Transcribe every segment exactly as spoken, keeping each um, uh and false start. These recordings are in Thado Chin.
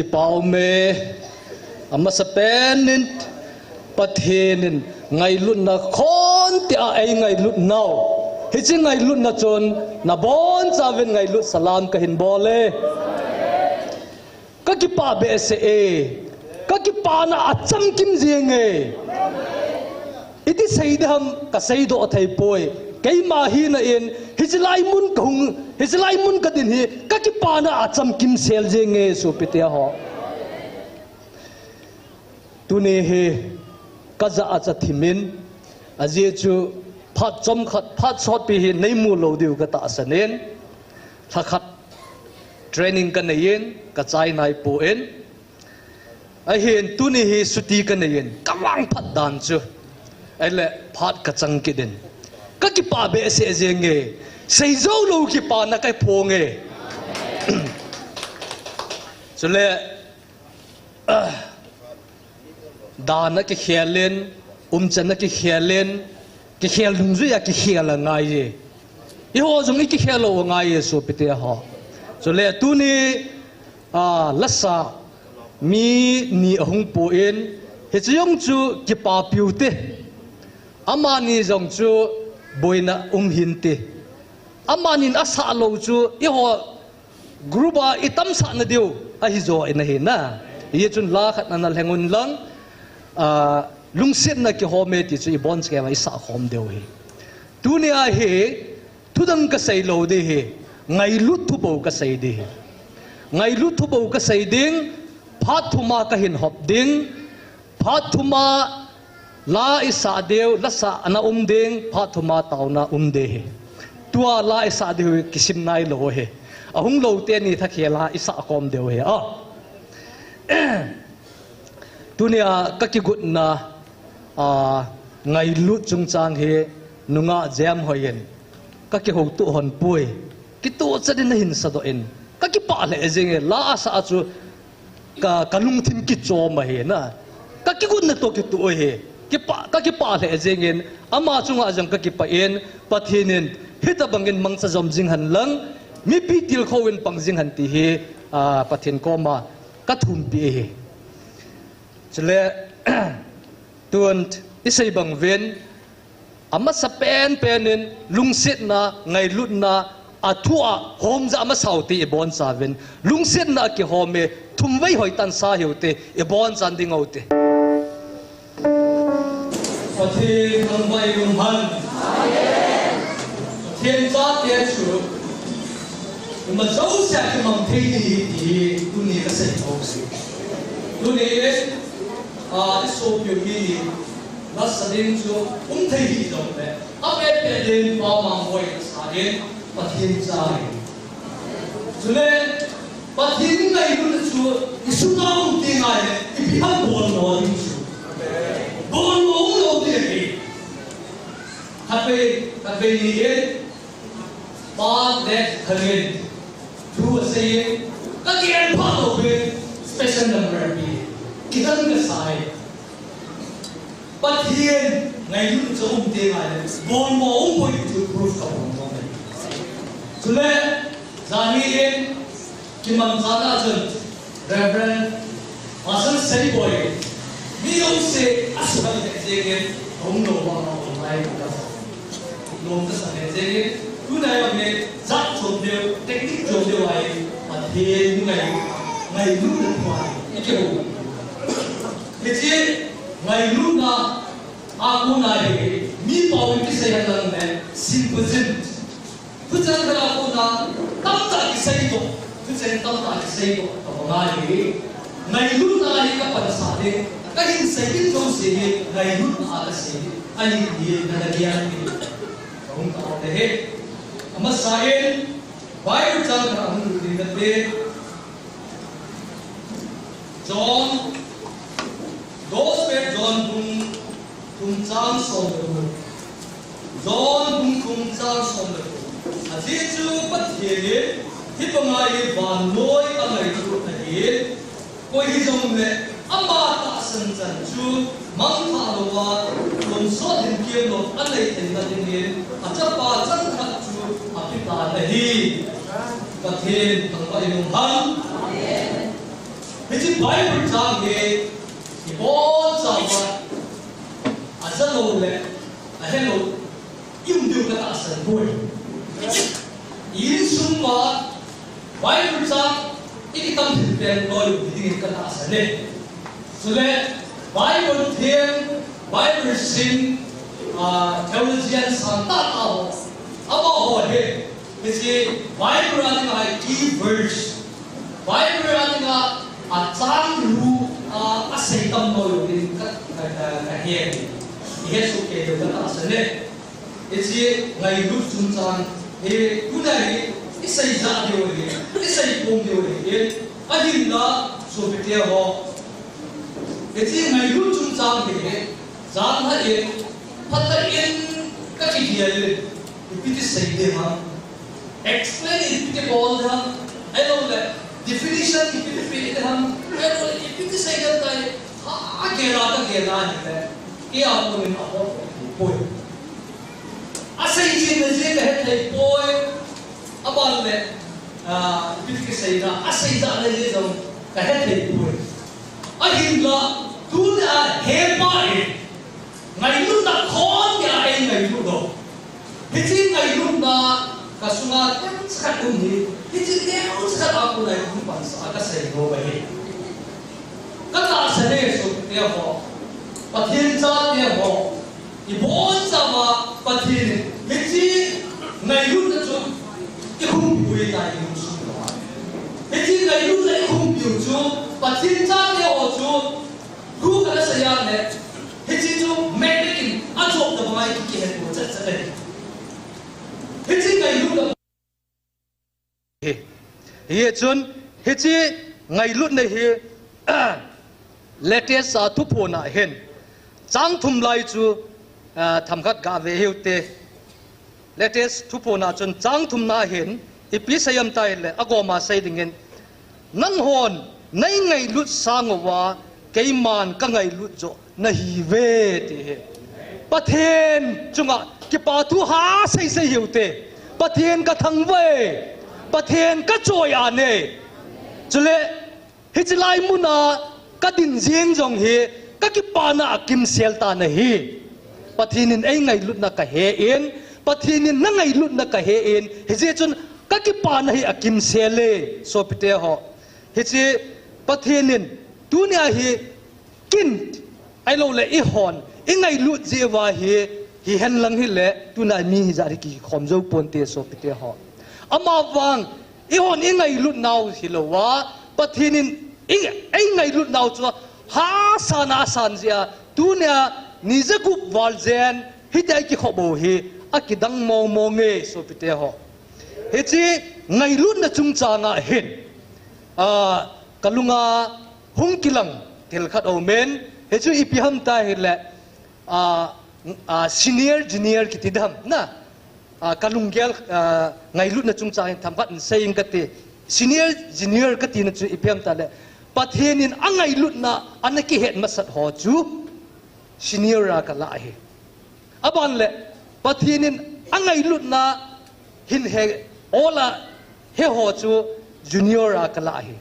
Kipah ume, amasapen in Pathen in ngailutna khontia eingailut nau. Hiche ngailutna chun nabonchauvin ngailut salam kahin bol e. Kakipah behseh e. Kakipana achamkim jenge. Iti seiding ham kaseidoh theipoi. Keima hina in, hichelai mun kahung, hichelai mun kadin hi, kakipana achamkim sel jenge sopite ho. Tuni hi, kajah a cha thimin, ajeh chu phat chomkhat, phat sotpi hi neimu lou diu katahsan in, lhakhat training kanei in, kachai naipon, ahin tuni hi suti kanei in, kavangphat dan chu. Ahile phat kachang kit in. Kakipah behseh jenge, seijou lou kipana kaphonge. Chule, dan akikhel in, umchan akikhel in, kikhel dungjuia kikhel angaiye. Eiho jong ikikhel lou angaiye sopite ho. Chule tuni, a, lasa mi ni ahung pon, hiche jong chu kipapiu te. Amani jong chu boina um hinte. Amanin asah lou chu eiho group a itamsahna diu ahijo in ahi na. Hijeh chun la khat nana lhengun lang, a, lungsetna kihome ti chu ibonchauva isahkhom diu ahi. Tunia hi thudang kasei lou ding ahi, ngailut thubou kasei ding ahi. Ngailut thubou kasei ding, phat thuma kahin hop ding, phat thuma la isah diu, lasah ana um ding, phat thuma taona um ding ahi. Tua la isah diu kisim nailou ahi. Ahung lou teni thakhel a isahkhom diu ahi. A. Tunia kakigotna, a, ngailut chungchang hi nungah jam hoiyin kakihoutoh hon poi. Kitohchan in nahin sadoh in. Kakipah lheh jenge, la asah chu ka, kalungthim kichom ahi na. Kakigotna toh kitoh ahi. Kipah, kakipah lheh jengin, ama chunga jong kakipah in, Pathen in hitobangin mangcha jom jing hen lang, mipi tilkhou in pang jing hen ti hi, a, Pathen koma kathumpi ahi. Chule, tun isei bang uvin, amasapen pen in lungsetna, ngailutna, athua homja amasau te ibonchauvin, lungsetna akihome, thumvei hoitah in sa hiu te, iboncha ding u te. Pathen thangvah in umhen. Pathen chate chu ima jousea kimang thei ding ahi ti hi tuni kasei thou ahi. Tuni, a, isopiu mi ni lasa ding chu um thei hijongle, apet pet in Pa Mangboi lasa in Pathen cha ahi. Chule Pathen ngailutna chu isunga um teng ahile, ipi ham bolmo ding chu. Bolmo umlou ding ahi. Khatvei, khatvei ni in, Pa Dek Thangin thu asei in, kagel phat louvin special number ape. Kidang kasa e. Pathen ngailutna chu um teng ahile, bolmo umpoi ti chu proof kabol nom e. Chule, janhi in, kimangchana chun, Reverend Pastor Seiboi, mi jouse asuhal lheh jengin, ahung lou vang a online ka, lom kasa lheh jengin, tunai jong hi, jat chom deu, technique chom deu ahin, Pathen ngai, ngailutna thu ahi, ikihou. Hiche ngailutna a kona hi, mi pao in kisei hen lang le, symposium. Thucheng khat a kona tamtah kiseidoh, thucheng tamtah kiseidoh, kabang ahi. Ngailutna hi kapansah ding, kahin sei ding jouse hi, ngailutna a kasei ding ahi ti hi, nana gel ding. Kahung tao te hi. Amasa in, Bible chang khat hung lut ding kate. John, Gospel John bung thum chang som le gup. John bung thum chang som le gup. Ajeh chu Pathen in hibanga hi vannoi angailutna ahi. Koi hijongle ama tahsan chan chu mangthah louva, tonsot hinkho lou anei theina dingin achapa changkhat chu apetan ahi. Pathen thangvah in umhen. Hiche Bible chang hi ibonchauva aja lou le ahe lou i um diu katahsan poi. I insung uva Bible chang i kitam thil pen loi u hi dingin katahsan e. Chule Bible thiem, Bible sim, ah, theologian sangtah tah ho, amaho hi, hiche Bible a dinga hi key verse, Bible a dinga achang lu a, asei tam loi u ding ka, ka, ka, kahe. I hesoh kei diu katahsan e. Hiche ngailut chungchang hi, tuna hi, i seijah diu ahi, i seiphong diu ahi, ahinla, sopite ho. Hiche ngailut chungchang hi, janglhah in, phatah in, kakigel in, ipi ti sei ding ham. Explain ipi ti bol ding ham. Ahilouleh, definition ipi ti pe ding ham. Ahilouleh, ipi ti sei ding ham ti, ha, kagel a, kagel a ahile, kei a konin abol poi. Asei jing na jeh kahe thei poi. Aban le, ah, ipi ti kisei na, asei jing na jeh jong kahe thei poi. Ahinla, tuni a hepa in, ngailutna khon nia ei ngailut u. Hiche ngailutna kasunga teng chakhat um hi, hiche teng chakhat a kon a hung pansah a kasei nom ahi. Katahsan e sopite ho, Pathen chate ho, ibonchauva Pathen in hiche ngailutna chu ikhumpiu ahitai, ilungsung uva. Hiche ngailutna ikhumpiu chu Pathen chate ho chu, thu kana sei a le, hiche chu magnet in achop tabang a ikihet u chatchat ahi. Hiche ngailutna hi, hichun, hiche ngailutna hi, latest a thuphon a hin, chang thum lai chu, ah, themkhat gave hiu te. Latest thuphon a chun chang thumna hin, ipi sei ham ti ahile, agom a sei dingin, nanghon nei ngailut sang uva, keiman kangailut joh nahiuve, ti hi. Pathen chunga kipa thu ha seisei hiu te. Pathen kathangvah e, Pathen kachoi-at e. Chule, hiche lai mun a kadin jeng jong hi, kakipana a kimsel tan ahi. Pathen in ei ngailutna kahe in, Pathen in na ngailutna kahe in, hijeh chun kakipana hi akimsel e, sopite ho. Hiche Pathen in tuni a hi kin, ahilouleh eihon, i ngailut jeh uva hi, hihen lang hile, tuni a mi hijat hi kikhom jou ponte sopite ho. Amavang, eihon i ngailut nau hilouva, Pathen in i, ei ngailut nau chu, ha san a san jeh a, tuni a ni jagup val jen, hitia i kikhop u hi, akidang mong mong e sopite ho. Hiche ngailutna chungchang a hin, ah, kalunga hung kilang thil khat aumin, hichu ipi ham ti ahile, ah, ah, senior, junior kiti ding ham, na, ah, kalunggel, ah, ngailutna chungchang in themkhat in sei inge kati, senior, junior katina chu ipi ham ti ahile, Pathen in angailutna ana kihet masat ho chu senior a kalah ahi. Aban le, Pathen in angailutna hin he, ol a he ho chu junior a kalah ahi.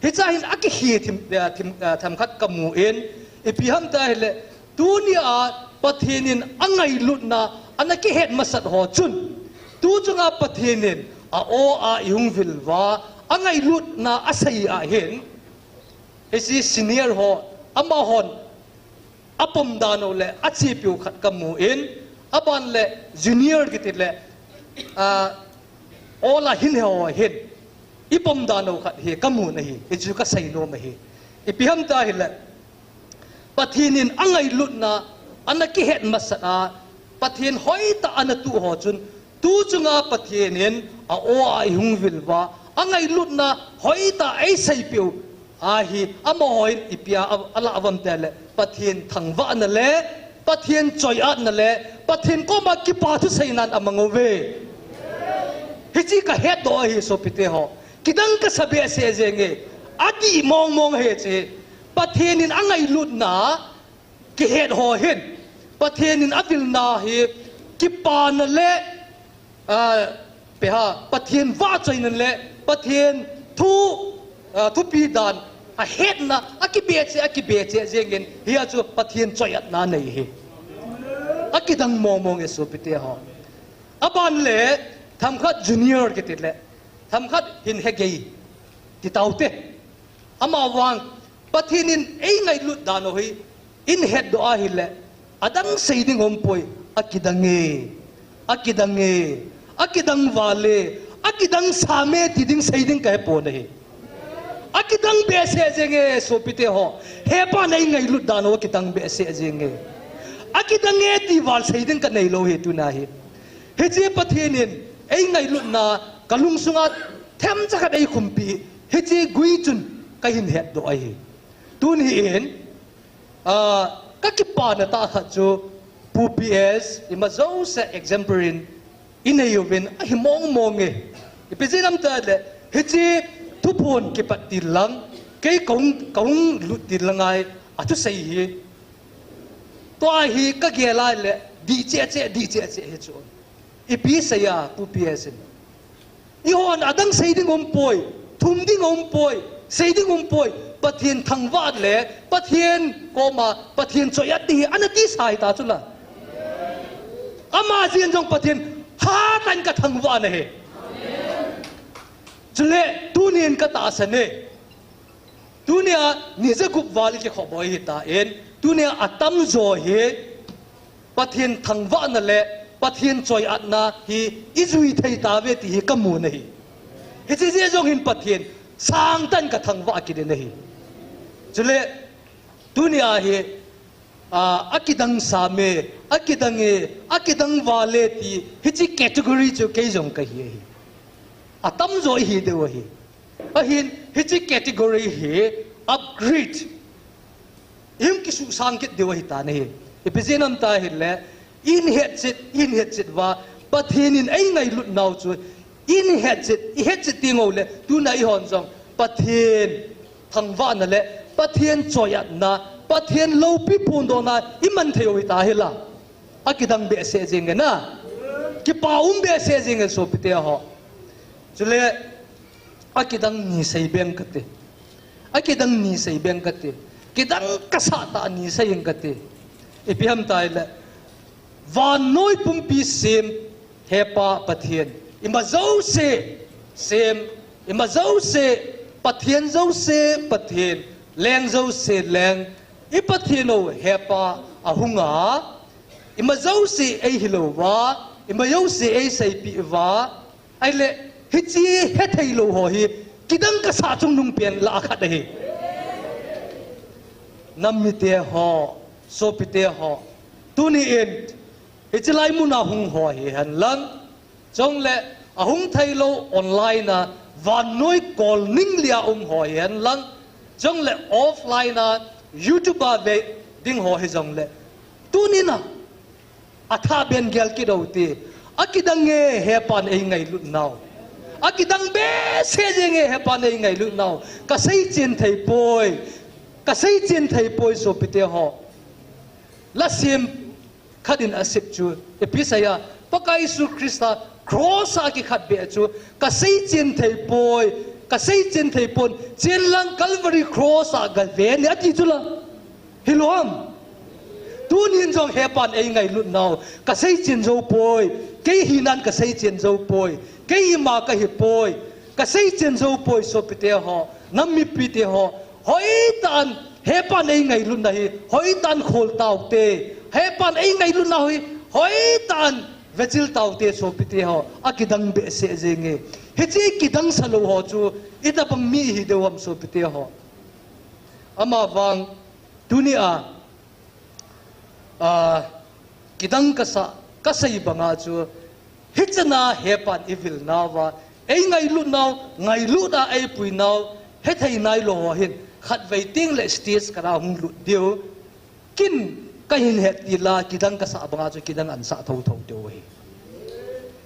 Hichea hin akihe thim, eh, thim, eh, themkhat kamu in, ipi ham ti ahile, tuni a Pathen in angailutna ana kihet masat ho chun, tu chunga Pathen in a-o a ihung vil uva, angailutna asei a hin, hiche senior ho, amahon apom dan u le achepiu khat kamu in, aban le junior kiti le, ah, ol a hin he ho hin, ipom dan u khat hi kamu nahi, hichu kasei nom ahi. Ipi ham ti ahile, Pathen in angailutna ana kihet masat a, Pathen hoitah a ana tuh ho chun, tu chunga Pathen in a-o a ihung vil uva, angailutna hoitah a eiseipeh u ahi, amaho hin ipi a, a, alah uvam ti ahile, Pathen thangvahna le, Pathen choi-atna le, Pathen koma kipa thuseinan amang uve. Hiche kahetdoh ahi sopite ho. Kidang kasa behseh jenge. Adih mong mong ahi hiche. Pathen in angailutna kihet ho hin, Pathen in avilna hi kipana le, ah, ipi ham, Pathen vahchoina le, Pathen thu, ah, thupi dan, Ahetna, akibehseh, akibehseh jengin, hia chu Pathen choiatna nei hi. Akidang mong mong e sopite ho. Aban le, themkhat junior kiti le, themkhat hin hegei, ti taute. Amavang, Pathen in eingailut dan u hi, ihetdoh ahile, adang sei ding umpoi, akidang e, akidang e, akidang val e, akidang sam e, ti ding sei ding kahepon ahi. Akidang behseh jenge, sopite ho. Hepan eingailut dan u akidang behseh jenge. Akidang e ti val sei ding kaneilou hi tuna hi. Hiche Pathen in eingailutna kalungsunga themcha khat eikhumpi, hiche gui chun kahin hetdoh ahi. Tuni in, ah, kakipana tah khat chu Pu P S, ima jouse example in inei uvin ahi mong mong e. Ipi jeh ham itile, hiche thuphon kipat til lang, kei kahung, kahung lut til lang ahi, athusei hi. Tua hi kagel a le, dih cheh cheh, dih cheh cheh hi chu. Ipi seiya, Pu P S in. Eihon adang sei ding umpoi, thum ding umpoi, sei ding umpoi, Pathen thangvah le, Pathen koma, Pathen choiat ding hi, ana tisa hita chula. Ama jeh in jong Pathen hatah in kathangvah nahi. Chule, tunin katahsan e. Tunia ni jagup val ikikhoh boi hitan, tunia atamjo hi Pathen thangvahna le Pathen choiatna hi ijui thei tauve ti hi kamu nahi. Hiche jeh jong hin Pathen sangtah in kathangvah kit nahi. Chule, tunia hi, a, akidang sam e, akidang e, akidang val e ti, hiche category chu kei jong kahi ahi. Atamjo ihi diu ahi. Ahin, hiche category hi upgrade, ihung kisuhsang kit diu ahitan ahi. Ipi jeh ham itile, ihin hetchet, ihin hetchet uva, Pathen in eingailut nau chu, ihin hetchet, ihetchet teng ule, tuna eihon jong, Pathen thangvahna le, Pathen choiatna, Pathen loupi phondohna, iman thei u hita hila. Akidang behseh jenge na. Kipa um behseh jenge sopite ho. Chule, akidang ni sei beng kate. Akidang ni sei beng kate. Kidang kasah tah ni sei ing kate. Ipi ham itile, vannoi pumpi sem Hepa Pathen, ima jouse sem, ima jouse, Pathen jouse Pathen, leng jouse leng, i Pathen u Hepa ahung a, ima jouse eihil uva, ima jouse eiseipeh uva, ahile, hiche hethei lou ho hi, kidang kasah chungnung pen lah a khat ahi. Nam mite ho, sopite ho, tuni in, hiche lai muna hung ho hihen lang, chule ahung theilou online a, vannoi kolning lia um ho hihen lang, chule offline a, YouTube a ve ding ho hijongle, tunin a, athah ben gel kit u hite. Akidang e Hepan eingailut nau. Akidang behseh jenge Hepan eingailut nau. Kasei chen thei poi. Kasei chen thei poi sopite ho. Lasem khat in asep chu, ipi seiya, Pakai Jesu Christa cross a kikhat beh chu, kasei chen thei poi, kasei chen thei pon, chen lang Calvary cross a gave ne ati chula. Hilou ham. Tunin jong Hepan eingailut nau, kasei chen jou poi, kei hinan kasei chen jou poi, kei ima kahi poi, kasei chen jou poi sopite ho, nam mipite ho, hoitah in Hepan eingailutna hi, hoitah in khol taute. Hepan eingailutna hi, hoitah in vechil taute sopite ho. Akidang behseh jenge. Hiche kidang salou ho chu, itobang mi ihi diu ham sopite ho. Amavang, tunia, Ah, kidang kasah, kasei banga chu, hichana Hepan eivil nauva, eingailut nau, ngailut a eipui nau, hethei nailou ho hin, khatvei teng le stage kana hung lut diu. Kin kahin het til a, kidang kasah banga chu, kidang ansah thotho diu ahi.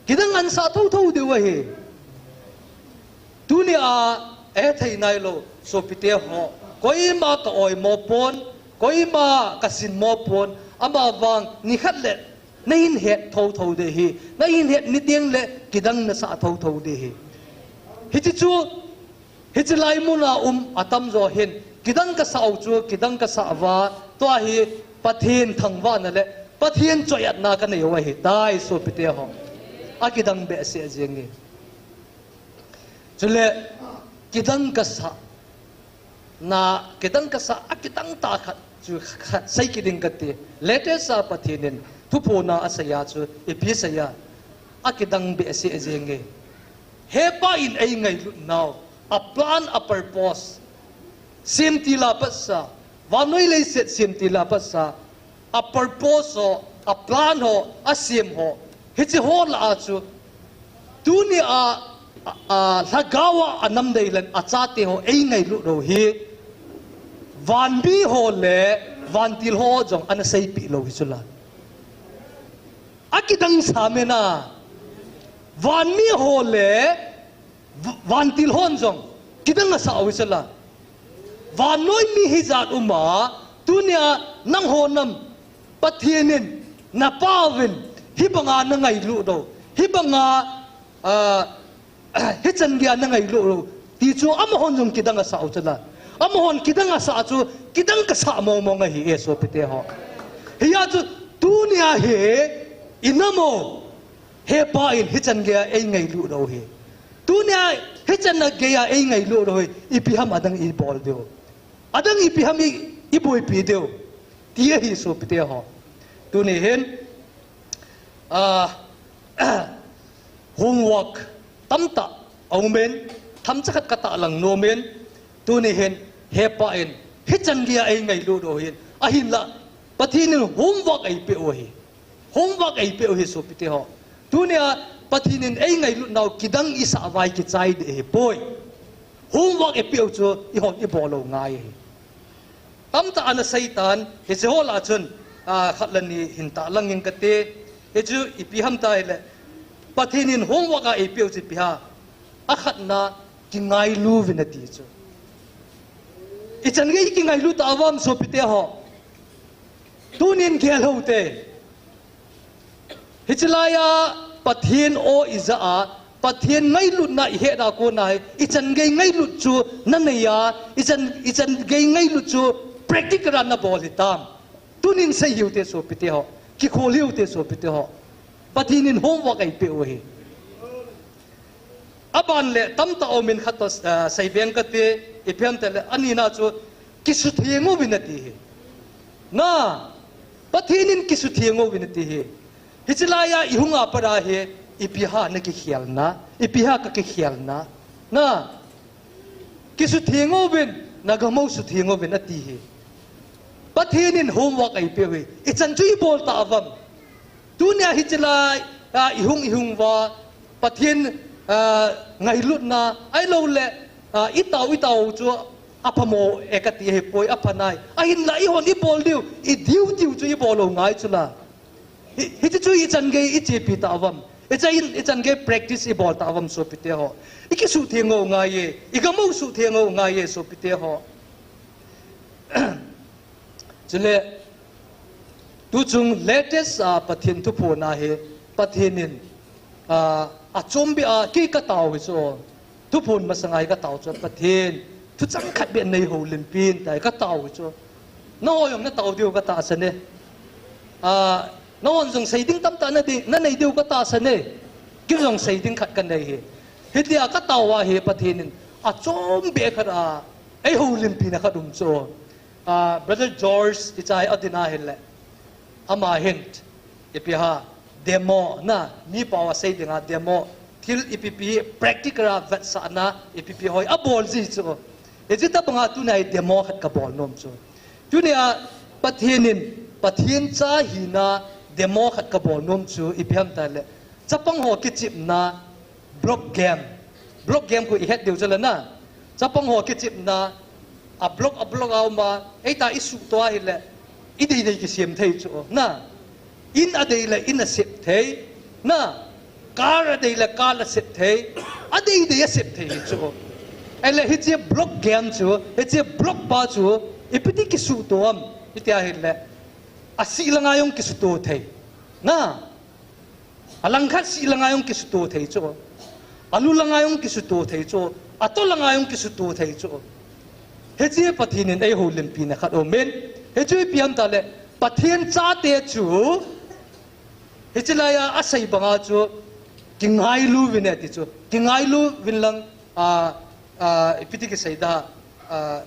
Kidang ansah thotho diu ahi. Tunia, ahethei nailou, sopite ho, koima ka-oimo pon, koima kasinmo pon, amavang nikhat le nahin het thotho ding ahi, nahin het ni teng le kidang nasah thotho ding ahi. Hiche chu, Hiche lai muna um atamjo hin, kidang kasah u chu, kidang kasah uva, tua hi Pathen thangvahna le Pathen choiatna kanei u ahitai, sopite ho. Akidang behseh jenge. Chule, kidang kasah na, kidang kasah, akidang tah khat chu khat sei kit ding kati. Latest a Pathen in thuphon a asei a chu, ipi asei a, akidang behseh jenge. Hepa in eingailut nau, a plan, a purpose, semtil a patsa, vannoi leiset semtil a patsa, a purpose ho, a plan ho, asem ho, hiche ho lah a chu, tunia, a, a, lhagao a anam deilen achate ho eingailut u hi, vanmi ho le vantil ho jong ana seipeh lou hi chula. Akidang sa mena, vanmi ho le v-, vantil hon jong kidang asah u hi chula. Vannoi mi hijat uma, tunia nangho nam, Pathen in, napauvin, hibanga nangailut u, hibanga, a, hichan geiya nangailut u, ti chu amahon jong kidang asah u chula. Amahon kidang asah chu, kidang kasah mongmong ahi e, sopite ho. Hia chu, tunia hi, inam u, Hepa in hichan geiya eingailut u hi. Tunia hichan geiya eingailut u hi, ipi ham adang ibol diu, adang ipi ham i, iboipi diu, ti ahi, sopite ho. Tuni hin, a, homework tamtah aumin, themcha khat katahlang nomin, tuni hin Hepa in hichan geiya eingailut u hin, ahinla Pathen in homework eipeh u ahi. Homework eipeh u ahi, sopite ho. Tunia Pathen in eingailut nau kidang isah uva kichai ding ahipoi. Homework eipeh u chu eihon ibol u ngai ahi. Tamtah ana seitan, hiche ho lah a chun, a, khat le ni hin tahlang inge kati. Hichu ipi ham tile, Pathen in homework a eipeh u chu ipi ham. Akhatna, kingailu uvin ati chu. Ichan gei ikingailu tauvam, sopite ho? Tunin gel u hite. Hiche laiya Pathen o ijah a, Pathen ngailutna ihet a kona hi, ichan gei ngailut chu nanei a, ichan, ichan gei ngailut chu practical a nabol hitam? Tunin sei u hite, sopite ho. Kikhol u hite, sopite ho. Pathen in homework eipeh u ahi. Aban le tamtah aumin, khat toh, ah, sei veng kate, ipi ham tile, anina chu, kisutheng uvin ati ahi. Na, Pathen in kisutheng uvin ati ahi. Hiche laiya ihung a pat a hi, ipi ham nakikhelna, ipi ham kakikhelna. Na, kisutheng uvin, nagamou sutheng uvin ati ahi. Pathen in homework eipeh u ahi. Ichan chu ibol tauvam? Tunia hiche lai, a, ihung, ihung uva, Pathen, a, ngailutna, ahilouleh, a, itao, itao chu aphamo e kati ahipoi, aphanai. Ahinla eihon ibol diu, i duty u chu ibol u ngai chula. Hi, hiche chu ichan gei ichepi tauvam? Ichan, ichan gei practice ibol tauvam, sopite ho? Ikisutheng u ngai e, igamou sutheng u ngai e, sopite ho. Chule, tuchung latest a Pathen thuphon a hi, Pathen in, a, achom beh a, kei katao hi chu. Thuphon masanga hi katao chu, Pathen, thuchang khat beh nei houlimpin, tia hi katao hi chu. Nangho jong natao diu katahsan e. A, nanghon jong sei ding tamtah nading, nanei diu katahsan e. Kei jong sei ding khat kanei ahi. Hitia katao a hi Pathen in achom beh khat a, eihoulimpina khat um chu. A, Brother George, icha hi adin ahile, ama hin, ipi ham, demo, na, mi pao a sei dinga demo, thil ipi ipi practical a vetsahna, ipi ipi ho hi abol ji chu. Hiche tobanga tunia hi demo khat kabol nom chu. Tunia Pathen in, Pathen cha hina demo khat kabol nom chu, ipi ham tile, chapang ho kichepna, block game. Block game khu ihet diu chule na. Chapang ho kichepna, a block, a block a um a, eita isuhto ahile, idei dei kisem thei chu, na. In adei le in asep thei, na. Car adei le car asep thei, adei dei asep thei hi chu. Ahile hiche block game chu, hiche block pa chu, ipi ti kisuhto ham, iti ahile, asih langa jong kisuhto thei, na. Alangkhat sih langa jong kisuhto thei chu. Alu langa jong kisuto thei chu, ato langa jong kisuto thei chu. Hiche Pathen in eihoulimpina khat aumin. Hichu ipi ham tile, Pathen chate chu, hiche laiya asei banga chu, kingailu uvin ati chu. Kingailu uvin lang, a, a, ipi ti kisei da, a,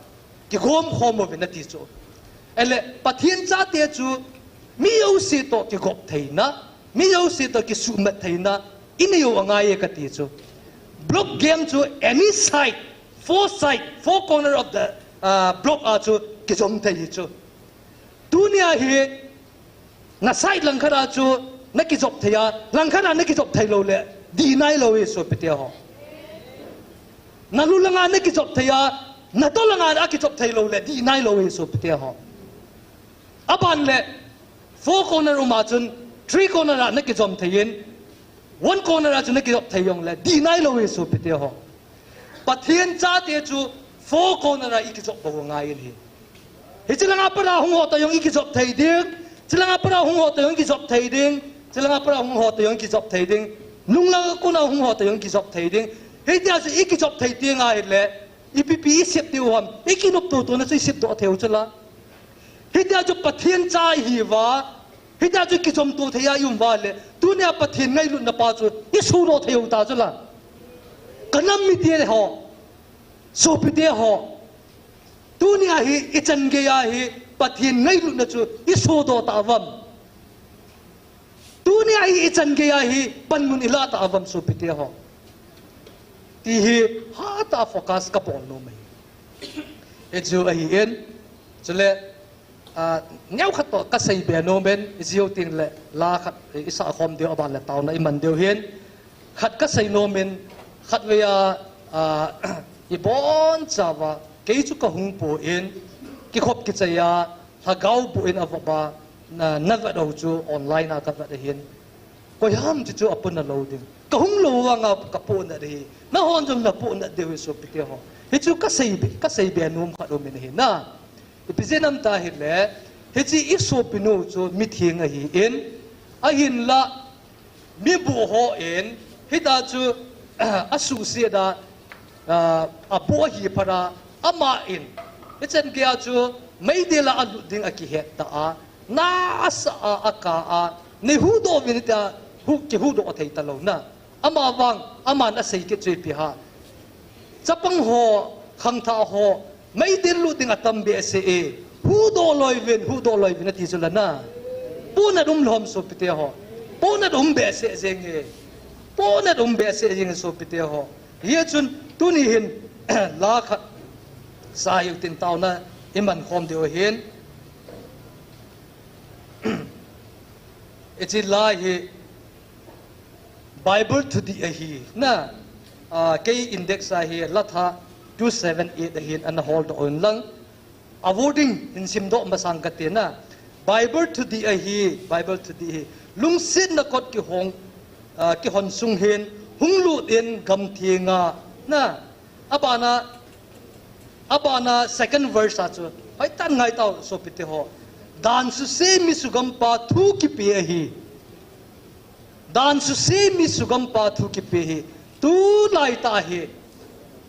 kigom khom uvin ati chu. Ele, Pathen chate chu, mi jouse toh kigop theina, mi jouse toh kisuhmat theina, inei u angai e kati chu. Block game chu any side, four side, four corner of the, uh, block a chu kijom thei hi chu. Tunia hi na side langkhat a chu nakijop thei a, langkhat a nakijop thei lou le, dih nailou hi sopite ho. Nalu langa nakijop thei a, nato langa akijop thei lou le, dih nailou hi sopite ho. Aban le, four corner um a chun, three corner a nakijom thei in, one corner a chun nakijop thei jong le, dih nailou hi sopite ho. Pathen chate chu four corner a ikijop bou angai in ahi. Hiche langa pat a hung ho toh jong ikijop thei ding, hiche langa pat a hung ho toh jong ikijop thei ding, hiche langa pat a hung ho toh jong ikijop thei ding, nung langa kona hung ho toh jong ikijop thei ding. Hitia chu ikijop thei teng ahile, ipi pi isep diu ham, ikinopto tona chu isep doh thei u chu la. Hitia chu Pathen cha ihiuva, hitia chu kijomto thei a ium uva le, tunia Pathen ngailutna pa chu isodoh thei u ta chu la. Kanam mite ho, sopite ho, tunia hi ichan geiya hi Pathen ngailutna chu isodoh tauvam? Tunia hi ichan geiya hi panmun ilah tauvam sopite ho? Ti hi hatah a focus kabol nom ahi. Hichu ahin, chule, a, neokhat toh kasei be nom in, ijih u tengle la khat isah khom diu, aban le taona iman diu ahin. Khat kasei nom in, khatvei a, a, ibonchauva, kei chu kahung poi, kikhop kichai a, lhagao boh in avop a, na, navet u chu online a kavet ahin. Koi ham ti chu apohnat lou ding. Kahung lou vanga kapohnat ahi. Nahon jong napohnat diu ahi sopite ho. Hichu kasei be, kasei be nom khat aumin ahi na. Ipi jeh ham tahile, hiche isopinu chu mitheng ahin, ahinla, mibuh hon, hitia chu, asuhset a, a, aboh ahi phat a, aman, ichan geiya chu, meidil a alut ding akihet tah a, na asah a, akah a, neihuhdoh uvin tia, hu, kihuhdoh thei talou na. Amavang, aman asei kit chu ipi ham. Chapang ho, khangthah ho, meidil lut ding atam behseh e. Huhdoh loi uvin, huhdoh loi uvin ati chu la na. Pohnat um lhom sopite ho. Pohnat um behseh jeng e. Pohnat um behseh jeng e sopite ho. Hijeh chun tuni hin la khat sa hiu tin taona iman khom diu ahin. Hiche la hi Bible thudih ahi na, a, kei index a hi Latha two seven eight ahin ana holdoh un lang. A wording hin simdoh masang kate na. Bible thudih ahi, Bible thudih hi. Lungsetna kot kihong, a, kihon sung hin, hung lut in gamtheng a na. Abana, abana second verse a chu, hoitah in ngai tau sopite ho. Dan suse mi sugampa thu kipe ahi. Dan suse mi sugampa thu kipe ahi. Tulai tah hi,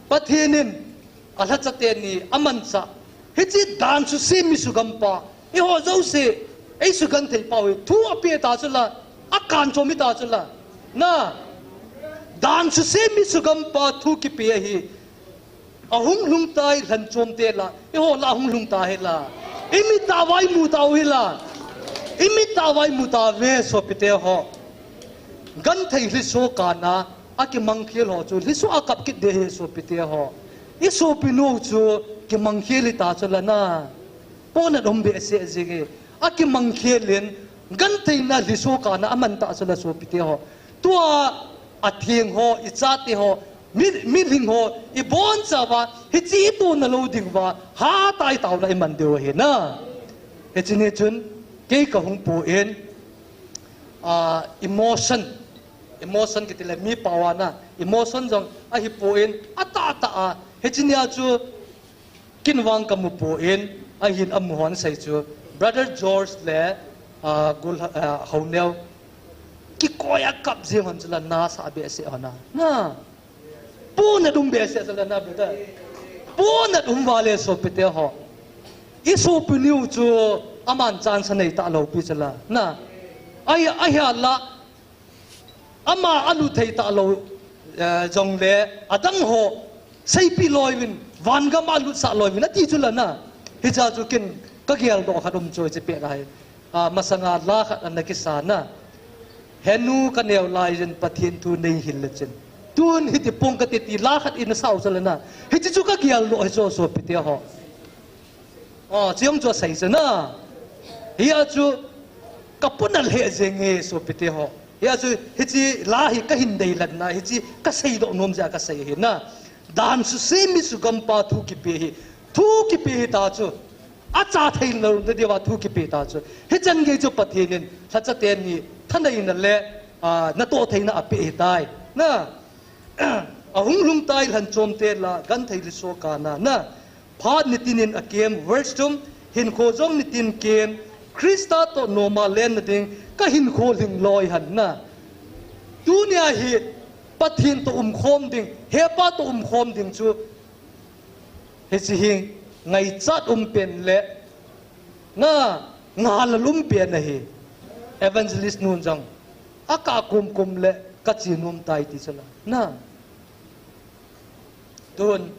Pathen in alhacha teni amanchah, hiche dan suse mi sugampa, eiho jouse, eisugenthei pau hi thu ape ta chu la, akanchom hita chu la. Na, dan suse mi sugampa thu kipe ahi. Ahung lhung tai lhanchom te la, eiho la ahung lhung ta hi la. Imit a va imu tau hi la. Imit a va imu tauve sopite ho. Genthei lhiso kana akimangkhel ho chu lhiso a kap kit ding ahi sopite ho. Isopinu chu kimangkhel hita chu la na. Pohnat um behseh jeng e. Akimangkhel in, gentheina lhiso kana aman ta chu la sopite ho. Tua atheng ho, ichate ho, mi, milhing ho, ibonchauva, hiche itohna lou dinguva, hatah a itaona iman diu ahi na. Hiche ni chun, kei kahung poi, a, emotion, emotion kiti le mi pao a na, emotion jong ahipoi, atahtah a, hiche nia chu, Kin vang kamu poi, ahin amu hon asei chu, Brother George le, ah, Gul, ah, Honeo, kikoi a kap jeng hon chu la nasa behseh hon a. Na, Ponat um behseh chu la na, brother. Ponat um vale sopite ho. I sopi niu chu aman chance anei talou pi chu la na. Ahi, ahi la. Ama alut thei talou, eh, jongle, adang ho, seipeh loi uvin, vangam a alutsah loi uvin, ati chu la na. Hiche chu ken, kageldoh khat um chu hiche pet ahi. Ah, masanga la khat ana kisa na. Henu kaneo laiyin Pathen thu neihil le chun. Tun hiti pong kate ti la khat in asao chu la na. Hiche chu kageldoh hi chu sopite ho. Oh, chiong chu asei chu na. Hia chu kaponat lheh jenge sopite ho. Hia chu hiche la hi kahin deilat na, hiche kaseidoh nom jeh a kasei ahi na. Dan suse mi sugampa thu kipe hi. Thu kipe hita chu. Acha thei lou na diuva thu kipe ta chu. Hichan gei chu Pathen in lhacha teni thaneina le, ah, natoh theina apeh ahitai. Na, ahung lhung tai lhanchom te la, genthei le soh kana, na. Phat nitin in akem, verse thum, hinkho jong nitin kem, Christa toh noma lenna ding, kahinkho lhingloi hen na. Tunia hi, Pathen toh umkhom ding, hepa toh umkhom ding chu, hiche hi ngaichat um pen le, na, ngalal um pen ahi. Evangelist nun jong, akah kumkum le, kache nom tai ti chu la, na. Tun,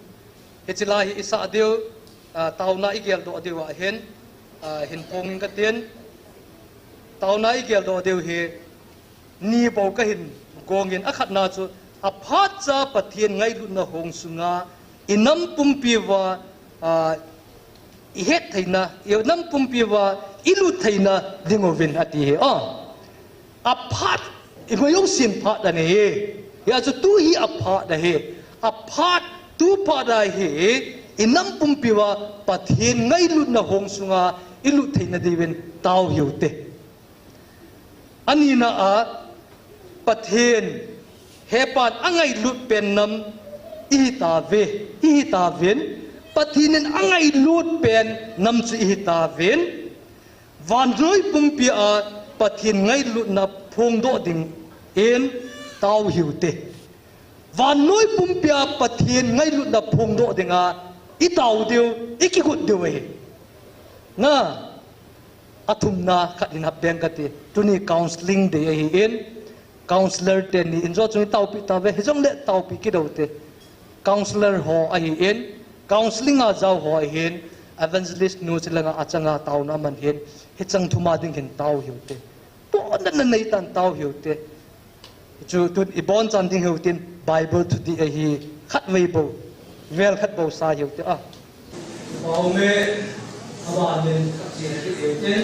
hiche la hi isah diu, ah, taona igeldoh diu ahin, ah, hin phong ing katin, taona igeldoh diu hi, ni bou kahin gong in, akhatna chu, aphat cha Pathen ngailutna hong sunga, inam pumpi uva, ah, ihet theina, inam pumpi uva, ilut theina ding uvin ati hi, ah. Aphat, i ngaiu sin phat dan ahi. Hia chu tu hi aphat ahi. Aphat, tu phat ahi. Inam pumpi uva Pathen ngailutna hong sunga ilut theina diuvin tao hiu te. Anina a Pathen hepan angailut pen nam ihi tauve, ihi tauvin. Pathen in angailut pen nam chu ihi tauvin. Vannoi pumpi a Pathen ngailutna phongdoh dingin tao hiu te. Vannoi pumpi a Pathen ngailutna phongdoh dinga itao diu, ikigot diu ahi. Na, athumna khat hin hap ding kati. Tuni counseling day ahin, counselor teni in jo chung itaopi tauve, hijongle taopi kit u te. Counselor ho ahin, counseling a jao ho ahin, evangelist nu chilanga achanga taona aman hin, hicheng thuma ding hin tao hiu te. Ponat nanei tan tao hiu te. Chu tun ibonchan ding hiu tin Bible thuti ahi, khatvei bou, vel khat bou sa hiu te a. Pau me, abanin khat chi na kit hiu tin.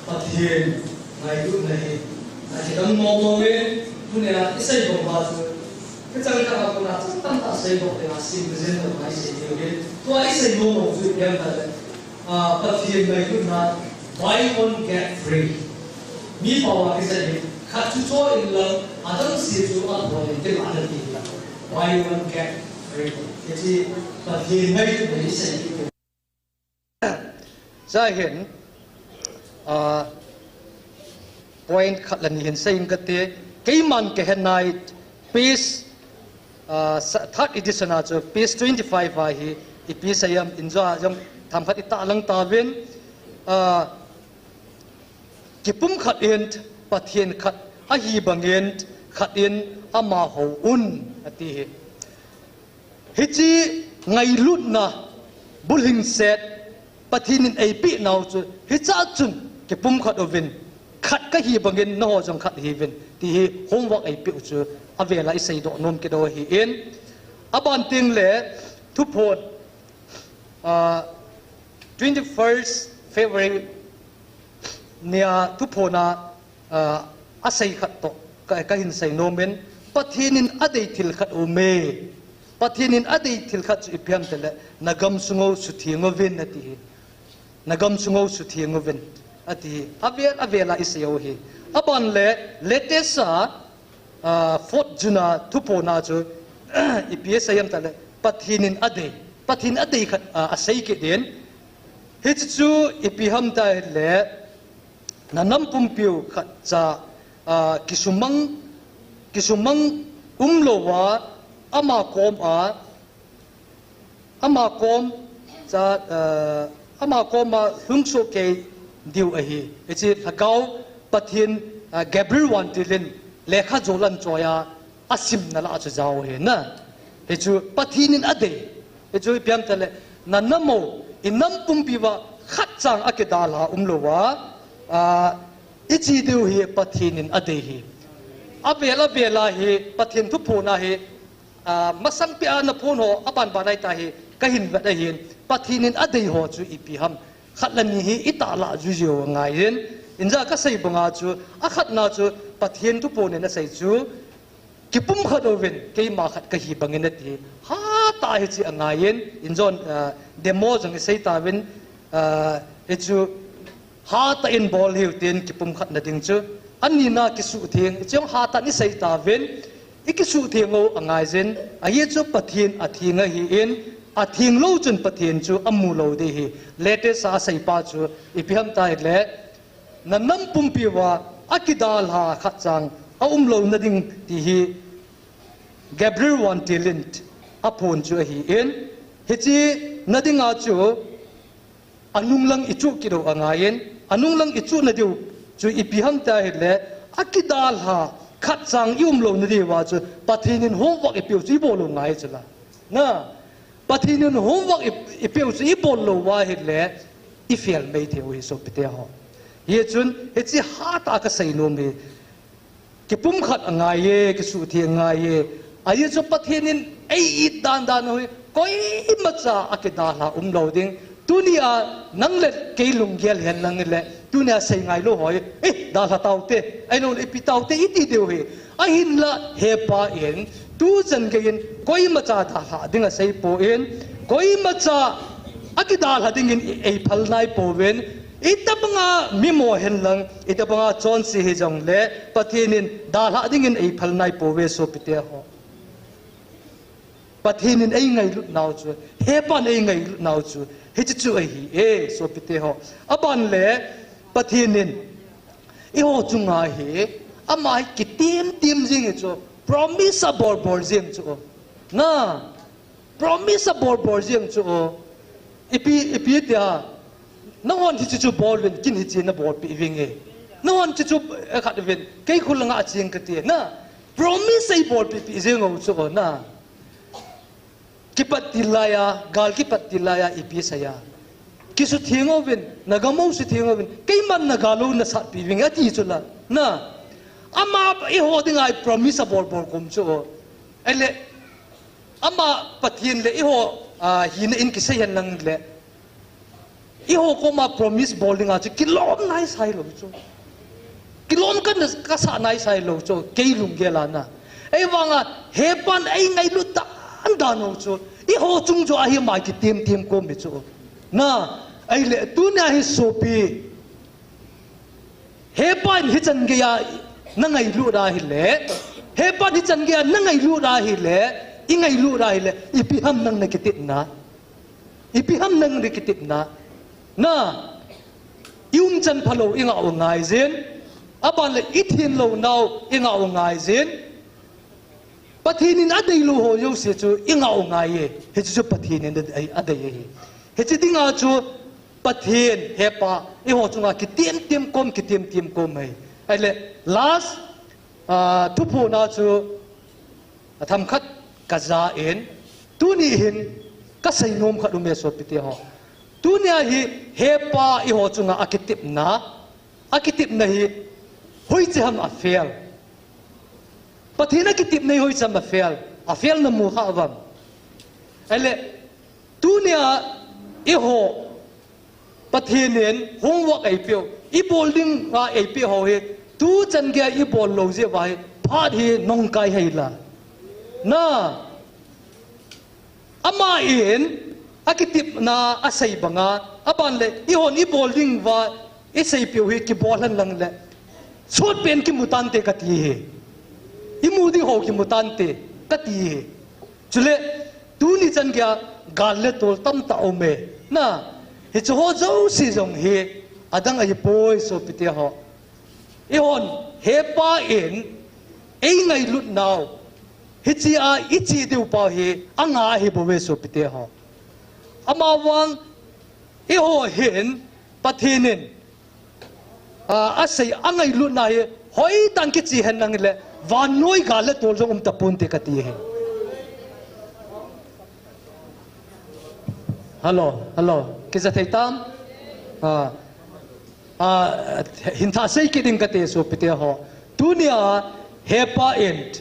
Pathen ngailutna hi, akidang mong mong e, tunia isei bang ba chu, kachang khat a kona chu tamtah seidoh dinga sim jen lo ngai sei diu hin, tua isei mong mong chu ipi ham tile, ah, Pathen ngailutna, buy one get free. Mi pao a kisei hi, khat chu cho inlang, adang se chu athon in kila na ti hi. Buy one get free. Hiche Pathen ngailutna hi isei hi. Chua hin, ah, point khat le ni hin sei ing kate, keiman kahe nai, page, ah, sa-, third edition a chu page twenty-five a hi ipi sei ham in jong themkhat itahlang tauvin, ah, kipumkhat in Pathen khat ahi bangin khat in ama houvun ati hi. Hiche ngailutna bulhingset Pathen in eipeh nau chu, hichea chun kipumkhat uvin, khat kahi bangin nangho jong khat hiuvin, ti hi homework eipeh u chu, avela iseidoh nom kit u ahin. Aban tengle, thuphon, ah, twenty-first February nia thuphon a, ah, asei khat toh, ka, kahin sei nom in, Pathen in adei thil khat aume. Pathen in adei thil khat chu ipi ham tile, nagam sung u sutheng uvin ati hi. Nagam sung u sutheng uvin ati hi. Avel, avela isei u hi. Aban le, latest a, ah, fourth June a thuphon a chu, ipi asei ham tile, Pathen in adei. Pathen adei khat, ah, asei kit in. Hiche chu ipi ham tile, Na nam pumpiu khat cha, a, kisumang, kisumang umlouva, ama kom a, ama kom cha, a, ama kom a lhungsuh kei diu ahi. Hiche lhagao Pathen, a, Gabriel vantil in lekha jol ahin choi a, asimna lah a chu jao ahi na. Hichu Pathen in adei. Hichu ipi ham itile, na nam u, i nam pumpi uva khat chang akidalha umlouva, a, iche diu hi Pathen in adei ahi. Avel avel a hi Pathen thuphon a hi, a, masang peh a naphon ho aban ban a ita hi kahin vet ahin, Pathen in adei ho chu ipi ham. Khat le ni hi itahlah juijui u angaiyin, inja kasei banga chu, akhatna chu Pathen thuphon in asei chu, kipumkhat uvin, keima khat kahi bangin ati. Hatah a hiche angaiyin, injon, a, demo jong isei tauvin, a, hichu hatah in bol hiu tin kipumkhatna ding chu. Anina kisuhtheng, hiche jong hatah in isei tauvin, ikisuhtheng u angaijin, ajeh chu Pathen atheng ahin, atheng lou chun Pathen chu amu lou ding ahi. Latest a aseipa chu ipi ham itile, na nam pumpi uva akidalha khat chang aum louna ding ti hi Gabriel vantil in aphon chu ahin, hiche na dinga chu anunglang ichuh kit u angaiyin, anunglang ichuhna diu chu ipi ham itile, akidalha khat chang ium louna diuva chu Pathen in homework ipeu chu ibol u angai chu la. Na, Pathen in homework i, ipeu chu ibol lou uva ahile, i fail mai thei u ahi sopite ho. Hichun, hiche hatah a kasei nom hi, kipumkhat angaiye, kisuhtheng angaiye. Ajeh chu Pathen in ei-it dan dan u hi, koimacha akidalha umlou ding. Tunia nang le kei lunggel hen lang le, tunia seingailu ho hi, eh, dalha taute, ahilouleh ipi taute iti diu ahi. Ahinla hepa in, tuchan geiyin, koimacha dalha ding aseipoi, koimacha akidalha dingin eiphal naipouvin, itobanga mimo hen lang, itobanga chonse hijongle, Pathen in dalha dingin eiphal naipouve sopite ho. Pathen in eingailut nau chu, hepan eingailut nau chu, hiche chu ahiye, sopite ho. Aban le, Pathen in eiho chunga hi, ama hi kitem tem jing hi chu, promise abol bol jing chu. Na, promise abol bol jing chu. Ipi, ipi tia, nanghon hiche chu bol uvin, ken hiche nabolpeh uving e. Nanghon hiche chu, eh, khat uvin, kei khulanga acheng kati. Na, promise eibolpeh peh jing u chu, na. Kipat til laiya, gal kipat til laiya, ipi seiya. Kisutheng uvin, nagam u sutheng uvin, keiman nagal u nasatpeh uving, ati chu la. Na, ama eiho dinga promise abol bol kom chu. Ahile, ama Pathen le eiho, a, hina in kisei hen lang le, eiho koma promise bol dinga chu kilom naisai lou chu. Kilom ka, kasah naisai lou chu, kei lunggel a na. Ahivanga, hepan eingailut dan dan u chu, eiho chung chu ahi ama kitem tem kom hi chu. Na, ahile, tunia hi sopi, hepan hichan geiya nangailut ahile, hepan hichan geiya nangailut ahile, ingailut ahile, ipi ham nang nakitepna. Ipi ham nang nakitepna. Na, iumchan phalou ingah u angaijin. Aban le ithenlou nau ingah u angaijin. Pathen in adeilou ho jouse chu ingah u angaiye. Hiche chu Pathen in adei, adei ahi. Hiche dinga chu Pathen hepa eiho chunga kitem tem kom, kitem tem kom ahi. Ahile last, a, thuphon a chu atham khat kajan, tuni hin kasei nom khat ume sopite ho. Tunia hi hepa eiho chunga akitepna, akitepna hi hoiche ham a fail. Pathen akitepna hi hoiche ham a fail. A fail namu kha uvam. Ahile, tunia eiho Pathen in homework eipeu, ibol dinga eipeh ho hi, tuchan geiya ibol lou jeh uva hi, phat hi nahung kai hela. Na, ama in akitepna asei banga, aban le, eihon ibol dinguva iseipeu hi kibol hen lang le, sotpen kimu tante kati hi. Imu ding ho kimu tante kati hi. Chule, tuni chan geiya gal le tol tamtah aume. Na, hiche ho jouse jong hi, adang ahipoi sopite ho. Eihon, hepa in, ei ngailutnau, hichea i che diu pa hi, anga ahi bouve sopite ho. Amavang, eiho hin, Pathen in, a, asei angailutna hi, hoitah in kiche henlang le, vannoi gal le tol jong umtaponte kati ahi. Hello, hello. Kija thei tam? A, a, hin thah sei kit ding kati sopite ho. Tunia hepa in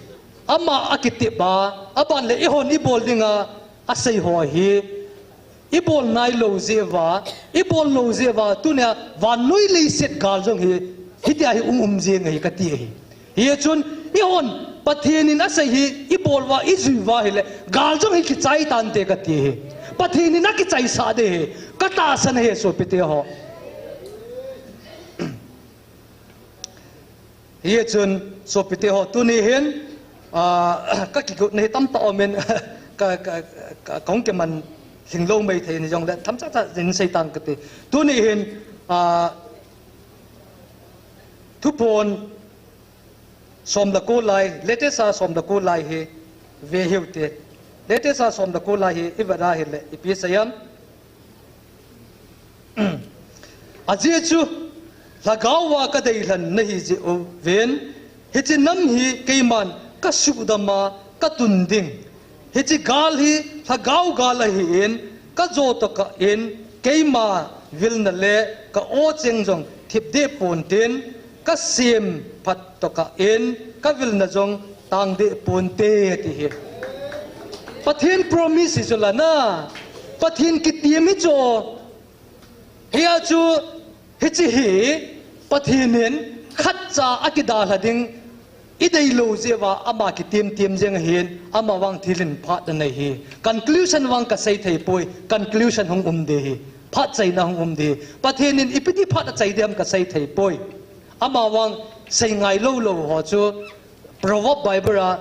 ama akitep a, aban le eihon ibol dinga asei ho hi, ibol nailou jeh uva, ibol lou jeh uva, tunia vannoi leiset gal jong hi, hitia hi um um jeng ahi kati ahi. Hichun, eihon, Pathen in asei hi, ibol uva, ijui uva hile, gal jong hi kichai tante kati ahi. Pathen in akichaisah ding ahi, katahsan ahi sopite ho. Hichun, sopite ho, tuni hin, a, kakigotna hi tamtah umin, ka, ka, ka, kahung kiman lhinglou maithei in jongle, themcha cha in sei tang kati. Tuni hin, a, Thuphon som le ko lai, latest a som le ko lai hi ve hiute. Latest a som le ko lai hi ivet a hile, ipi asei em? Ajeh chu, lhagao a kadeilhen nahi jeh uvin, hiche nam hi keiman kasuhdam a katun ding. Hiche gal hi lhagao gal ahin, kajo tokah in, keima vilna le ka-o cheng jong thip deh pontin, kasemphat tokah in, kavilna jong tang deh ponte, ati hi. Pathen promise hi chu la na, Pathen kitem hi chu. Hia chu, hiche hi, Pathen in khatcha akidalha ding, ideilou jeh uva ama kitem tem jeng ahin, amavang thil in phat anei hi. Conclusion vang kasei thei poi, conclusion hung um ding ahi. Phat chaina hung um ding ahi. Pathen in ipi ti phat achai ding ham kasei thei poi. Amavang sei ngailou lou ho chu, Proverb Bible a,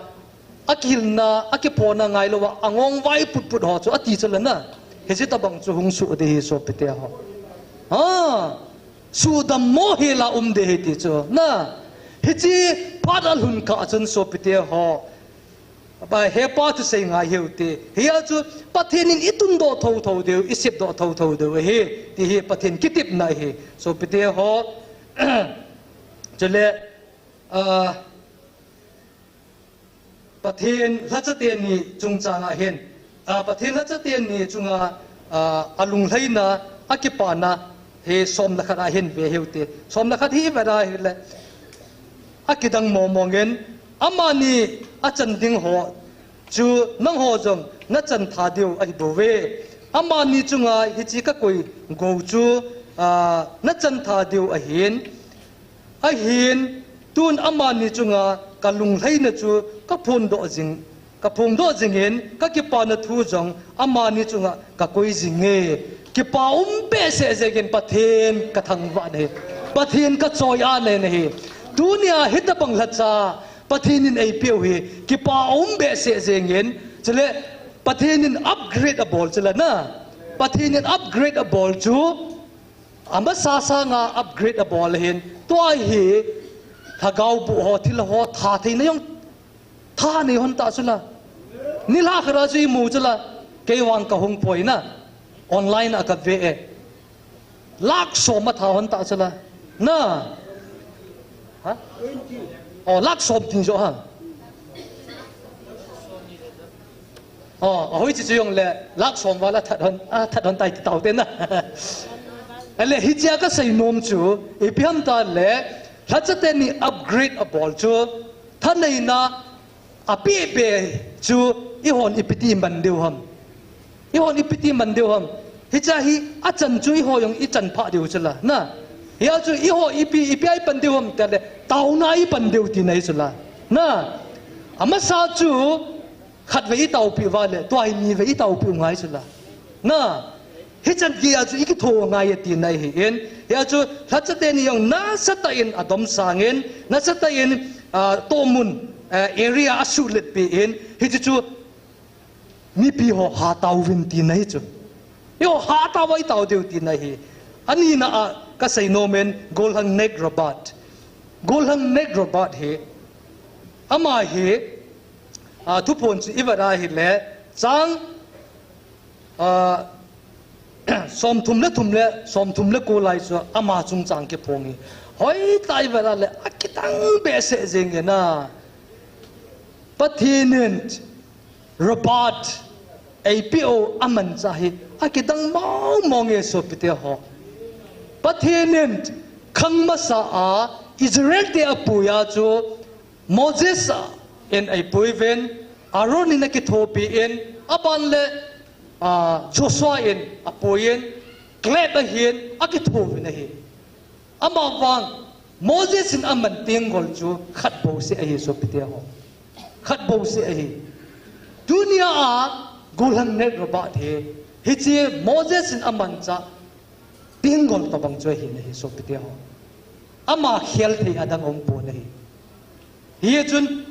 akihilna, akiphona ngailouva, angong vai put put ho chu, ati chu la na. Hiche tobang chu hung soh ding ahi sopite ho. Ha, suhdam mo hel a um ding ahi ti chu, na. Hiche phat alhun kah chun sopite ho. Aba, hepa thusei ngai hiute. Hia chu, Pathen in itundoh thotho diu, isepdoh thotho diu ahi. Ti hi Pathen kitepna ahi. Sopite ho. Chule, a, Pathen lhacha teni chungchang a hin, a, Pathen lhacha teni chunga, a, alunglhaina, akipana, hi som le khat a hin ve hiute. Som le khat hi ivet a hile, akidang mong mong in, amani achan ding ho chu nangho jong nachan tha diu ahi bouve. Amani chunga hiche kakoi gou chu, a, nachan tha diu ahin, Ahin, tun amani chunga kalunglhaina chu kaphongdoh jing, kaphongdoh jingin, kakipana thu jong amani chunga kakoi jinge. Kipa um behseh jengin Pathen kathangvah nahi. Pathen kachoi-at nahi. Tunia hitabang lhacha Pathen in eipeu hi kipa um behseh jengin, chule Pathen in upgrade abol chu la na. Pathen in upgrade abol chu Amasa sanga upgrade abol ahin, tua hi lhagao boh ho, thil ho, tha theina jong, tha nei hon ta chu la. Nilhah khat a chu imu chu la, kei vang kahung poi na, online a kave e. Lakh som a tha hon ta chu la. Na. Ha? Oh, lakh som ti jo ha. Oh, ahoi chi chu jong le, lakh som val a that hon, a that hon tai ti taute na. Ale, hichea kasei nom chu, ipi ham tile, lhacha teni upgrade abol chu, thaneina apeh be chu, eihon ipi ti iman diu ham. Eihon ipi ti iman diu ham. Hichea hi achan chu eiho jong ichan phah diu chu la. Na. Hia chu eiho ipi, ipi a ipan diu ham tile, taona ipan diu tina ahi chu la. Na. Amasa chu, Khatvei itaopi uva le, tua hi nivei itaopi u ngai chu la. Na, hichan gei a chu ikitho ngai e tina ahin. Hia chu, lhacha teni jong nasatah in adomsang in, nasatah in, ah, tohmun, ah, area asuhletpi in, hiche chu mipi ho hatao uvin tina ahi chu. Eiho hatao a itao diu tina ahi. Anina a kasei nom in, Golhang Neg Robert. Gollhang Nat Roberts hi, ama hi, a, Thuphon chu i vet a ahile, chang, a, somthum le thum le, somthum le ko lai chu ama chungchang kiphong hi. Hoitah a i vet a le, akidang behseh jeng e na. Pathen in Roberts eipeh u amanchah hi akidang mong mong e sopite ho. Pathen in khang masa a Israel te apui a chu Moses in eipui uvin, Aaron in akithopi in, aban le, a, Joshua in apui in, Caleb ahin akitho uvin ahi. Amavang, Moses in aman tenggol chu khat bouseh ahi sopite ho. Khat bouseh ahi. Tunia a Gollhang Nat Roberts hi, hiche Moses in amanchah tenggol tobang chu ahi nahi sopite ho. Ama khel thei adang umpon ahi. Hichun,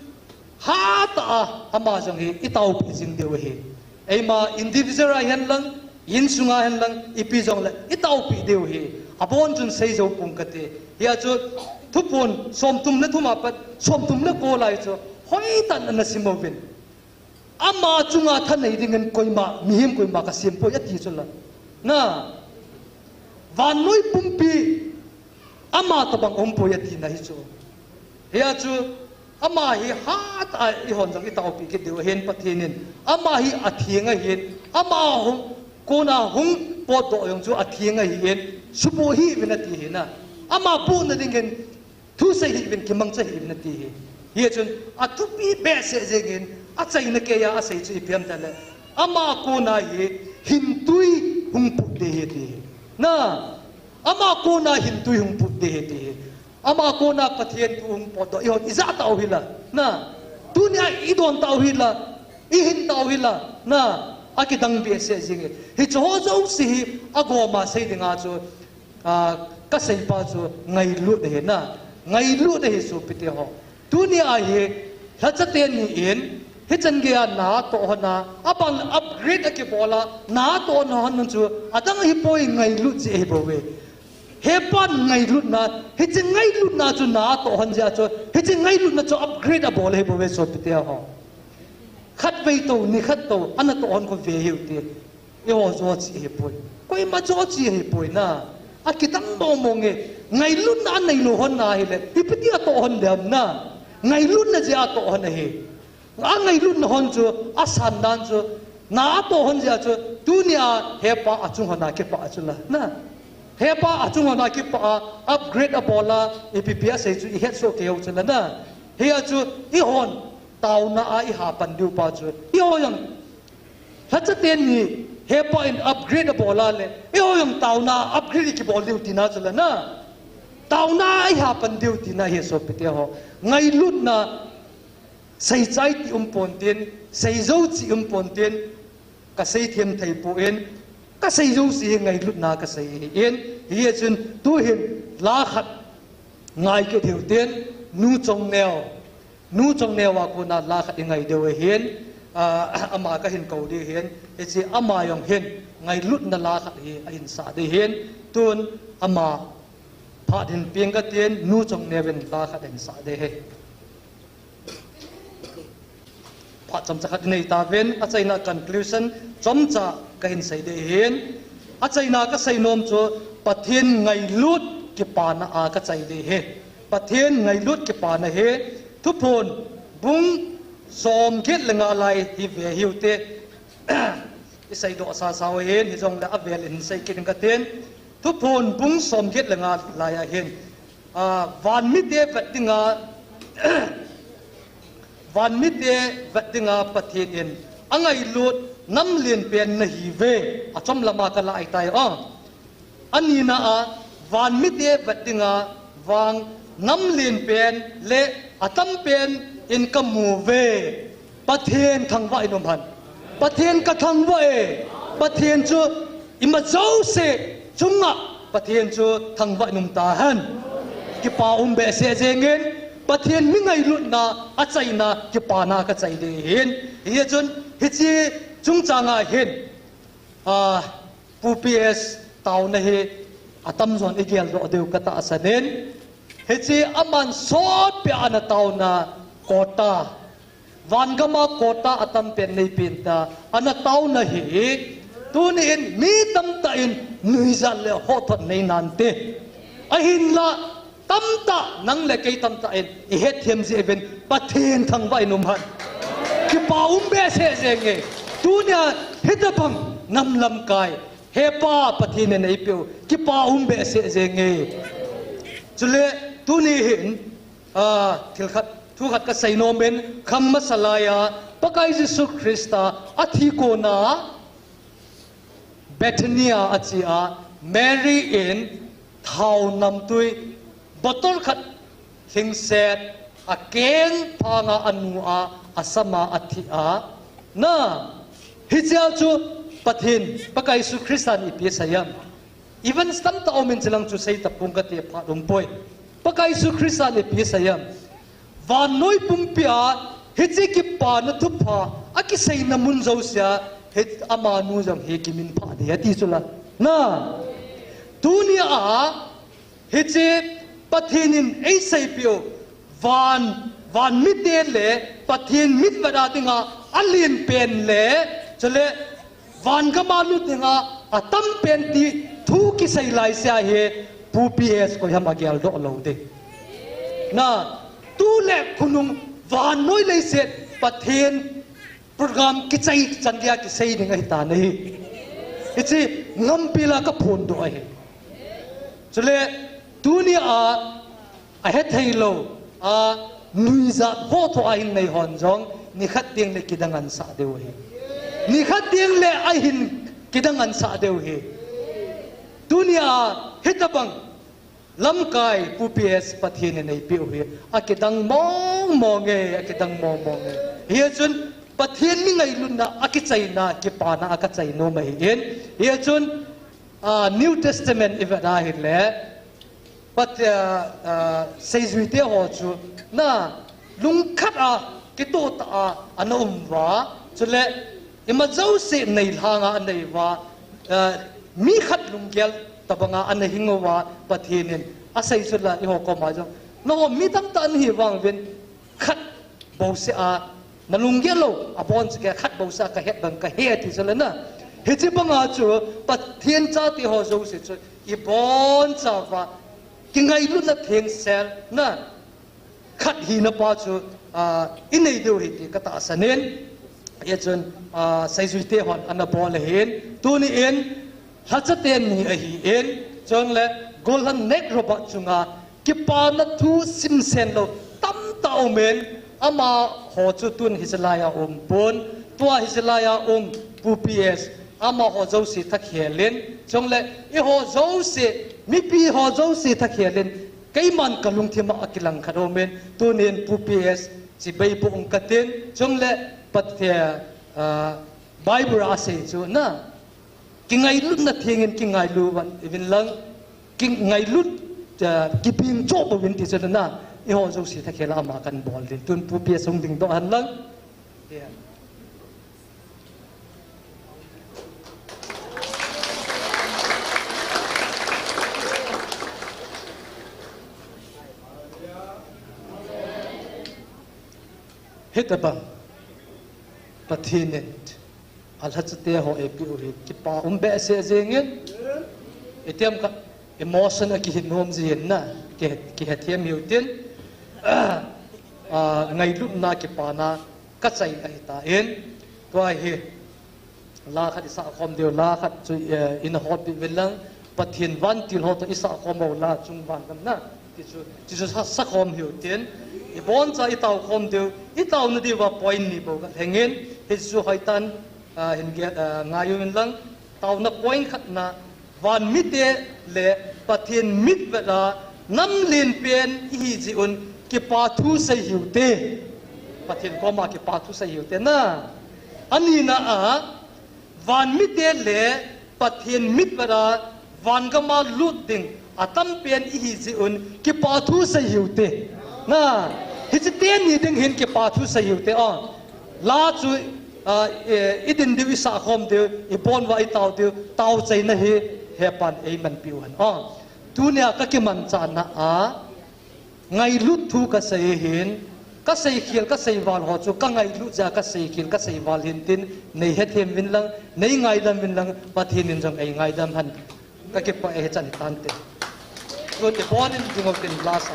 hatah a ama jong hi i taopi jing diu ahi. Eima individual a hihen lang, insung a hihen lang, ipi jongle i taopi diu ahi. Abon chun seijou ponge kati. Hichu Thuphon somthum le thum a pat somthum le ko lai chu hoitah in ana sim uvin. Ama chunga thanei dingin koima, mihem koima kasem poi ati chu la. Na, vannoi pumpi ama tobang umpoi atina hichu. Hichu, ama hi hatah a eihon jong i taopi kit diu ahin Pathen in. Ama hi atheng ahin, ama hung, kona hung potdoh jong chu atheng ahin, suboh hih uvin ati hi na. Ama bohna dingin, thusei hih uvin, kimangcha hih uvin ati hi. Hichun, athupi behseh jengin, achaina keiya asei chu ipi ham itile, ama kona hi hingtui hung phut ding ahi ati hi. Na, ama kona hingtui hung phut ding ahi ati hi. Ama kona Pathen thu hung potdoh, eihon ijah tau hi la. Na, tunia idon tau hi la, ihin tau hi la. Na, akidang behseh jenge. Hicheho jouse hi agoma sei dinga chu, a, kaseipa chu ngailut ahi na. Ngailut ahi sopite ho. Tunia hi, lhacha teni in, hichan geiya na atoh hon a, aban upgrade akibol a, na atoh hon chu, adang ahipoi ngailut jeh ahi bouve. Hepan ngailutna, hiche ngailutna chu na atoh hon jeh a chu, hiche ngailutna chu upgrade abol ahi bouve sopite ho. Khatvei tou, nikhat tou, ana toh hon kho ve hiu te. Eiho joh cheh ahipoi. Koima joh cheh ahipoi na. Akidang mong mong e. Ngailutna anei lou hon ahile, ipi ti atoh hon dem na. Ngailutna jeh a atoh hon ahi. Angailutna hon chu, asan dan chu, na atoh hon jeh a chu, tunia hepa achung hon a kipah chu la. Na. Hepa achung hon a kipah a, upgrade abol a, ipi pi asei chu ihet soh kei u chu la na. Hia chu, eihon, taona a iha pan diu pa chu. Eiho jong, lhacha teni, hepa in upgrade abol a le, eiho jong taona a upgrade ikibol diu tina chu la na. Taona a iha pan diu tina ahi sopite ho. Ngailutna, seichai ti umpon tin, seijou cheh umpon tin, kasei them thei poi, kasei jouse hi ngailutna kasei ahin, hichun tuhin la khat ngai kit hiu tin, Nu Chongneo, Nu Chongneo a kona la khat ingai diu ahin, a, ama kahin kou ding ahin, hiche ama jong hin ngailutna la khat hi ahin sah ding ahin, tun ama phat hin peng katin, Nu Chongneo in la khat ahin sah ding ahi. Phat chomcha khat inei tauvin, achaina conclusion chomcha kahin sei ding ahin. Achaina kasei nom chu Pathen ngailut kipana a kachai ding ahi. Pathen ngailut kipana hi Thuphon bung somget le nga lai hi ve hiu te. Isei doh sasa u ahin, hijongle avel in sei kit ding katin. Thuphon bung somget le nga lai ahin. A, vanmite vet dinga, vanmite vet dinga Pathen in angailut namlen pen nahiuve, achom lama kalah ahitai a. Anina a, vanmite vet dinga vang namlen pen le atam pen in kamu uve. Pathen thangvah in um hen. Pathen kathangvah e. Pathen chu ima jouse chunga Pathen chu thangvah in um tahen. Kipa um behseh jengin, Pathen mi ngailutna achaina kipana kachai ding ahin. Hichun, hiche chungchanga hin, a, Pu P S taona hi atamjon igel doh diu katahsan in. Hiche aman sotpia ana taona quota, vangama quota atampen neipen ta ana taona hi, tuni in mi tamtah in nuijat le hothot nei nante. Ahinla tamtah, nang le kei tamtah in ihetthem jeh uvin Pathen thangvah in um hen. Kipa um behseh jenge. Tunia hitobang nam lamkai, he Pa Pathen in eipeu, kipa um behseh jenge. Chule tuni hin, ah, thil khat, thu khat kasei nom in, khang masa laiya Pakai Jesu Christa athi kona Bethany a achea, Mary in thao namtui bottle khat lhingset, akeng phanga anu a, asama athi a. Na, hichea chu Pathen, Pakai Jesu Christan ipi asei em? Events tamtah aumin, chulang chu seita pong kate phat umpoi. Pakai Jesu Christan ipi asei em? Vannoi pumpia hiche kipana thupha akiseina mun jousea, hi amanu jong hi kiminphah ding ati chula. Na, tunia hiche Pathen in eiseipeh u, van, van mite le Pathen mitvet a dinga alenpen le, chule vangama lut dinga atampen ti thu kisei laisea hi Pu P S koiham ageldoh lou ding. Na, tu le khonung vannoi leiset Pathen program kichai chan dia kisei ding ahitan ahi. Hiche ngampila kaphondoh ahi. Chule tunia ahethei lou, a, nuijat hothot ahin nei hon jong nikhat teng le kidangansah diu ahi. Nikhat teng le ahin kidangansah diu ahi. Tunia hitobang lamkai Pu P S Pathen in eipeh u hi akidang mong mong e, akidang mong mong e. Hichun Pathen mi ngailutna akichaina, kipana a kachai nom ahin. Hichun, ah, New Testament ivet a ahile, Pat, ah, ah, seijuite ho chu, na, lungkhat a, kitoh tah a ana um uva, chule ima jouse neilhanga anei uva, ah, mi khat lunggel tobanga ana hing uva, Pathen in asei chula eiho koma jong, nangho mi tamtah nahi vang uvin, khat bouseh a nalunggel lou, abon chu khat bouseh a kahet bang kahe ati chule na. Hiche banga chu Pathen chate ho jouse chu ibonchauva kingailutna thengsel na, khat hina pa chu, ah, inei diu ahi ti katahsan in. Hichun, ah, seijuite hon ana bol ahin. Tuni in lhacha teni ahin, chule gollhang neck robot chunga kipana thu simsen lou tamtah umin, amaho chu tun hiche laiya umpon, tua hiche laiya um Pu P S, amaho jouse thakhel in, chule eiho jouse, mipi ho jouse thakhel in, keiman kalungthim a akilang khat umin, tunin Pu P S chibai boh ung katin, chule Pathen, ah, Bible a asei chu na, kingailutna thengin kingailu uvin lang, kingailut, ah, kibing choh bouvin ti chule na, eiho jouse thakhel a ama kan bol ding. Tun Pu P S hung dingdoh hen lang. Hitobang Pathen in alhachate ho eipeh u hi kipa um behseh jengin, itiham khat emotion a kihin nom jin na, ki, kihethem hiu tin, ah, ngailutna kipana kachai ahitan, tua hi la khat isah khom diu, la khat chu, eh, ina hotpeh uvin lang, Pathen vantil ho toh isah khom u la chung van gam na, ti chu, ti chu sa, sa khom hiu tin, iboncha itao khom diu, itaona diuva point ni bou kalhengin, hichu hoitah in, ah, hin ge, ah, ngai uvin lang, taona point khatna, van mite le Pathen mitvet a nam lenpen ihi jeh un kipa thu sei hiu te. Pathen koma kipa thu sei hiu te na. Anina a, van mite le Pathen mitvet a van gama lut ding atampen ihi jeh un kipa thu sei hiu te. Na, hiche teni ding hin kipa thu sei hiu te a. La chu, ah, eh, idin diu, isah khom diu, ibon uva itao diu, tao chaina hi hepan eimanpi u hen a. Tunia kakimanchahna a, Ngailut thu kasei hin, kasei khel, kasei val ho chu kangailut jeh a kasei khel, kasei val hin tin, nei hethem uvin lang, nei ngaidam uvin lang, Pathen in jong eingaidam hen. Kakipah e, hichan hitante. Tute bon in ding uvin la sa.